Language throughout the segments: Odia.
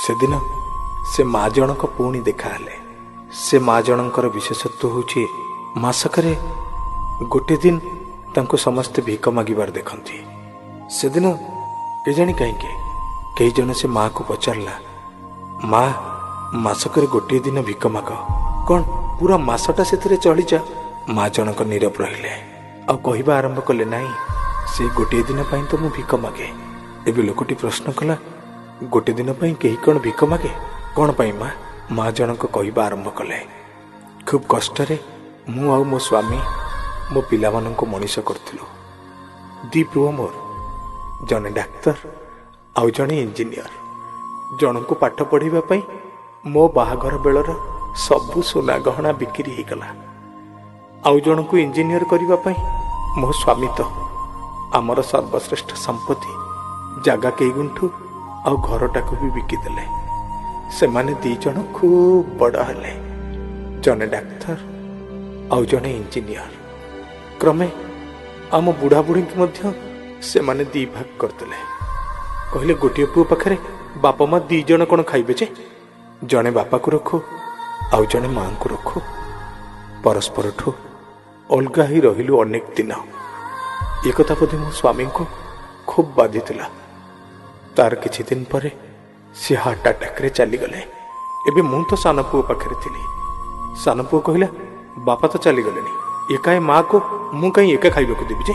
ସେଦିନ ସେ ମା ଜଣକ ପୁଣି ଦେଖାହେଲେ। ସେ ମା ଜଣଙ୍କର ବିଶେଷତ୍ୱ ହେଉଛି ମାସକରେ ଗୋଟେ ଦିନ ତାଙ୍କୁ ସମସ୍ତେ ଭିକ ମାଗିବାର ଦେଖନ୍ତି। ସେଦିନ କେଜାଣି କାହିଁକି କେହି ଜଣେ ସେ ମାଆକୁ ପଚାରିଲା, ମା, ମାସକରେ ଗୋଟିଏ ଦିନ ଭିକ ମାଗ, କ'ଣ ପୁରା ମାସଟା ସେଥିରେ ଚଳିଯା? ମା ଜଣକ ନୀରବ ରହିଲେ, ଆଉ କହିବା ଆରମ୍ଭ କଲେ, ନାହିଁ, ସେ ଗୋଟିଏ ଦିନ ପାଇଁ ତ ମୁଁ ଭିକ ମାଗେ। ଏବେ ଲୋକଟି ପ୍ରଶ୍ନ କଲା, ଗୋଟେ ଦିନ ପାଇଁ କେହି କ'ଣ ଭିକ ମାଗେ? କ'ଣ ପାଇଁ ମା? ମା ଜଣକ କହିବା ଆରମ୍ଭ କଲେ, ଖୁବ୍ କଷ୍ଟରେ ମୁଁ ଆଉ ମୋ ସ୍ୱାମୀ ମୋ ପିଲାମାନଙ୍କୁ ମଣିଷ କରିଥିଲୁ। ଦି ପୁଅ ମୋର, ଜଣେ ଡାକ୍ତର ଆଉ ଜଣେ ଇଞ୍ଜିନିୟର। ଜଣଙ୍କୁ ପାଠ ପଢ଼ିବା ପାଇଁ ମୋ ବାହାଘର ବେଳର ସବୁ ସୁନା ଗହଣା ବିକ୍ରି ହେଇଗଲା। ଆଉ ଜଣଙ୍କୁ ଇଞ୍ଜିନିୟର କରିବା ପାଇଁ ମୋ ସ୍ୱାମୀ ତ ଆମର ସର୍ବଶ୍ରେଷ୍ଠ ସମ୍ପତ୍ତି ଜାଗା କେଇ ଗୁଣ୍ଠୁ ଆଉ ଘରଟାକୁ ବି ବିକିଦେଲେ। ସେମାନେ ଦି ଜଣ ଖୁବ୍ ବଡ଼ ହେଲେ, ଜଣେ ଡାକ୍ତର ଆଉ ଜଣେ ଇଞ୍ଜିନିୟର। କ୍ରମେ ଆମ ବୁଢ଼ା ବୁଢ଼ୀଙ୍କୁ ମଧ୍ୟ ସେମାନେ ଦି ଭାଗ କରିଦେଲେ। କହିଲେ, ଗୋଟିଏ ପୁଅ ପାଖରେ ବାପା ମା ଦି ଜଣ କ'ଣ ଖାଇବେ ଯେ, ଜଣେ ବାପାକୁ ରଖୁ ଆଉ ଜଣେ ମାଙ୍କୁ ରଖୁ। ପରସ୍ପରଠୁ ଅଲଗା ହେଇ ରହିଲୁ ଅନେକ ଦିନ। ଏକଥା ବୋଧେ ମୋ ସ୍ୱାମୀଙ୍କୁ ଖୁବ୍ ବାଧିଥିଲା। ତାର କିଛି ଦିନ ପରେ ସେ ହାର୍ଟ ଆଟାକରେ ଚାଲିଗଲେ। ଏବେ ମୁଁ ତ ସାନ ପୁଅ ପାଖରେ ଥିଲି। ସାନ ପୁଅ କହିଲା, ବାପା ତ ଚାଲିଗଲେଣି, ଏକା ଏ ମାଆକୁ ମୁଁ କାହିଁ ଏକା ଖାଇବାକୁ ଦେବି ଯେ,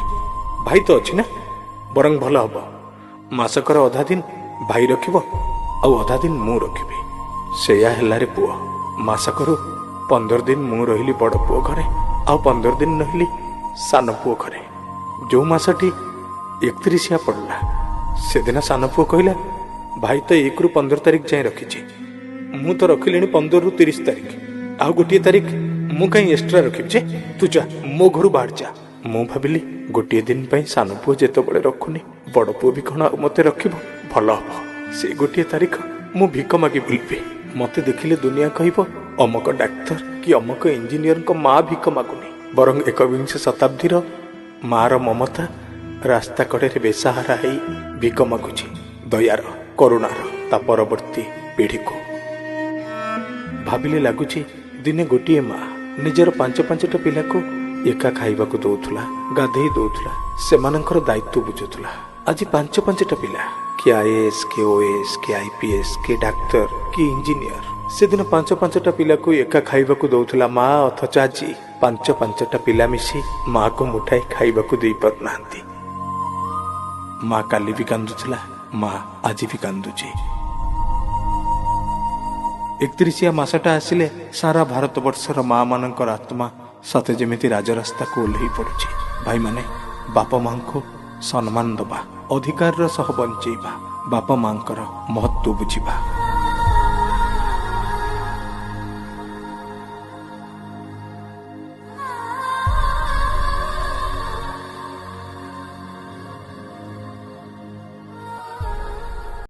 ଭାଇ ତ ଅଛି ନା, ବରଂ ଭଲ ହବ ମାସକର ଅଧା ଦିନ ଭାଇ ରଖିବ ଆଉ ଅଧା ଦିନ ମୁଁ ରଖିବି। ସେଇଆ ହେଲାରେ ପୁଅ। ମାସକରୁ 15 ଦିନ ମୁଁ ରହିଲି ବଡ଼ ପୁଅ ଘରେ, ଆଉ 15 ଦିନ ରହିଲି ସାନ ପୁଅ ଘରେ। ଯେଉଁ ମାସଟି 31 ପଡ଼ିଲା, ସେଦିନ ସାନ ପୁଅ କହିଲା, ଭାଇ ତ 1ରୁ 15 ତାରିଖ ଯାଏଁ ରଖିଛି, ମୁଁ ତ ରଖିଲିଣି 15ରୁ 30 ତାରିଖ, ଆଉ ଗୋଟିଏ ତାରିଖ ମୁଁ କାହିଁ ଏକ୍ସଟ୍ରା ରଖିବି ଯେ, ତୁ ଯା ମୋ ଘରୁ ବାହାର ଯା। ମୁଁ ଭାବିଲି ଗୋଟିଏ ଦିନ ପାଇଁ ସାନ ପୁଅ ଯେତେବେଳେ ରଖୁନି, ବଡ଼ ପୁଅ ବି କ'ଣ ଆଉ ମୋତେ ରଖିବ? ଭଲ ହବ ସେ ଗୋଟିଏ ତାରିଖ ମୁଁ ଭିକ ମାଗି ବୁଲିବି। ମୋତେ ଦେଖିଲେ ଦୁନିଆ କହିବ ଅମକ ଡାକ୍ତର କି ଅମକ ଇଞ୍ଜିନିୟରଙ୍କ ମା ଭିକ ମାଗୁନି, ବରଂ 21ଶ ଶତାବ୍ଦୀର ମାର ମମତା ରାସ୍ତା କଡ଼ରେ ବେସାହାରା ହେଇ ଭିକ ମାଗୁଛି ଦୟାର, କରୁଣାର ତା ପରବର୍ତ୍ତୀ ପିଢ଼ିକୁ। ଭାବିଲେ ଲାଗୁଛି ଦିନେ ଗୋଟିଏ ମା ନିଜର 5 5ଟା ପିଲାକୁ ଏକା ଖାଇବାକୁ ଦଉଥିଲା, ଗାଧେଇ ଦଉଥିଲା, ସେମାନଙ୍କର ଦାୟିତ୍ୱ ବୁଝୁଥିଲା। ଆଜି 5 5ଟା ପିଲା, କିଏ ଆଇଏଏସ୍, କିଏ ଓଏଏସ୍, କିଏ ଆଇପିଏସ୍, କିଏ ଡାକ୍ତର, କିଏ ଇଞ୍ଜିନିୟର। ସେଦିନ 5 5ଟା ପିଲାକୁ ଏକା ଖାଇବାକୁ ଦଉଥିଲା ମା, ଅଥଚ ଆଜି 5 5ଟା ପିଲା ମିଶି ମାକୁ ମୁଠାଇ ଖାଇବାକୁ ଦେଇପାରୁନାହାନ୍ତି। ମା କାଲି ବି କାନ୍ଦୁଥିଲା, ମା ଆଜି ବି କାନ୍ଦୁଛି। 31 ମାସଟା ଆସିଲେ ସାରା ଭାରତବର୍ଷର ମା ମାନଙ୍କର ଆତ୍ମା ସତେ ଯେମିତି ରାଜରାସ୍ତାକୁ ଓହ୍ଲେଇ ପଡୁଛି। ଭାଇମାନେ, ବାପା ମାଙ୍କୁ ସମ୍ମାନ ଦବା, ଅଧିକାରର ସହ ବଞ୍ଚେଇବା, ବାପା ମାଙ୍କର ମହତ୍ଵ ବୁଝିବା।